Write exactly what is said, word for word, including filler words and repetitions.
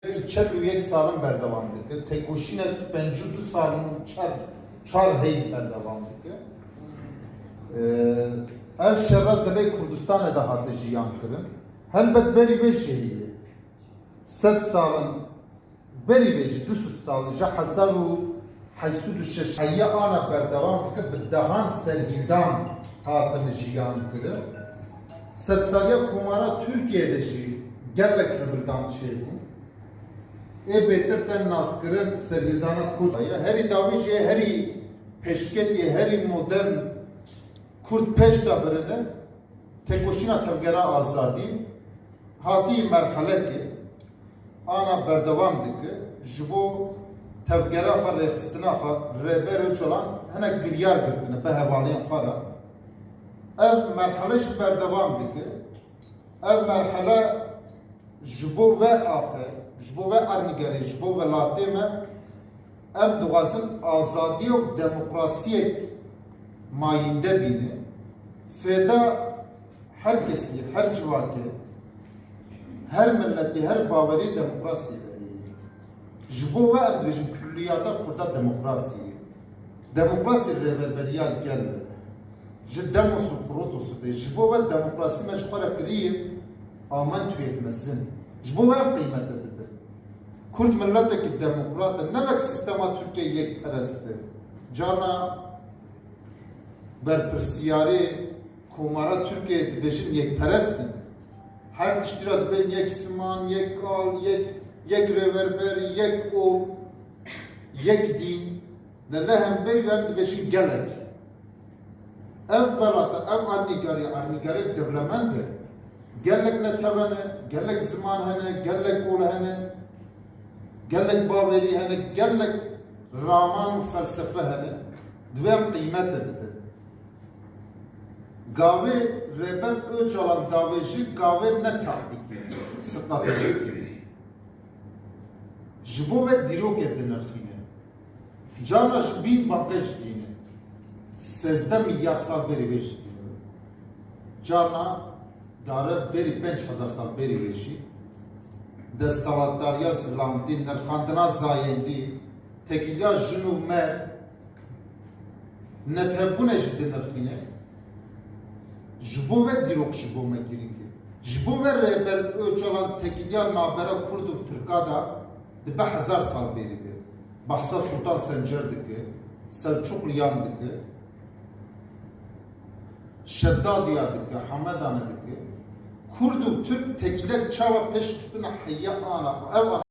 Çel û yek salin berdewam dike. Têkoşînek pêncî û du salin û çar, çar heyv berdewam dike. Ee, ev şerra dilê Kurdistanê de hate jiyan kirin. Helbet berî vê jî heye. Sed salin berî vê jî, du sed sal, ji hezar û heşt sed û şeş heya ana berdewam dike, bi dehan serhildan hatine jiyan kirin. Sedsaliya Komara Tirkiyeyê de jî gelek hevildan çêbûn. Ê bêtir tên naskirin serhildana Koçayê. Herî dawî jî, herî pêşketî, herî modern Kurd pêş de birine, têkoşîna Tevgera Azadî hatî merhelekê ana berdewam dike. Ji bo tevgera xwe, rêxistina xwe Rêber Ocalan hinek biryar girtine bi hevalên xwe re. Ev merhele jî berdewam dike. Ev merhele ji bo ve axe, ji bo ve ernîgerê, ji bo welatê me, em dixwazin azadî û demokrasiyek mayînde bîne. Fêda her kesî, her civakê, her miletî, her bawerî demokrasiyê de heye. Ji bo we em dibêjin kulliyata Kurda demokrasiyê. Demokrasî rêverberiya gel e. Ji Demos û Protosê de ji bo we demokrasî me ji xwe re kiriye amentuyek mezin. Ji bo we em qîmete didin. Kurd miletekî demokrat e, ne wek sîstema Tirkiyeyê yekperest e. Carna berpirsiyarê Komara Tirkiyeyê dibêjin yekperest in. Her tiştî re dibên yek ziman, yek kal, yek, yek rêverber, yek ol, yek dîn. Li lê hemberî em dibêjin gelek. Ev welata, ev ernîgarî, ernîgarek dewlemend e. Gelek netew hene, gelek ziman hene, gelek ol hene, gelek bawerî hene, gelek raman û felsefe hene. Divê em qîmete bidin. Gavê Rêber Ocalan davêjî gavê ne taktîkî, stratejîk e. Ji bo ve dîrokê dinirxîne. Carna ji bîn baqe jî tîne. Sezdeh milyar sal berî vê jî tîne. Carna dare berî pênc hezar sal berî vê jî. Desthilatdariya zilandî, nirxandina zayendî, têkiliya jin û mer, netewbûne jî dinirxîne. Ji bo ve dîrok ji bo me girîng e. Ji bo ve Rêber Ocalan têkiliya navbera Kurd û Tirka de dibe hezar sal berî be. Behsa Sultan Sencer dike, Selçukliyan dike, Şedadiya dike, Hamedane dike. Kurd û Tirk têkilek çawa pêş xistine heya ana, ev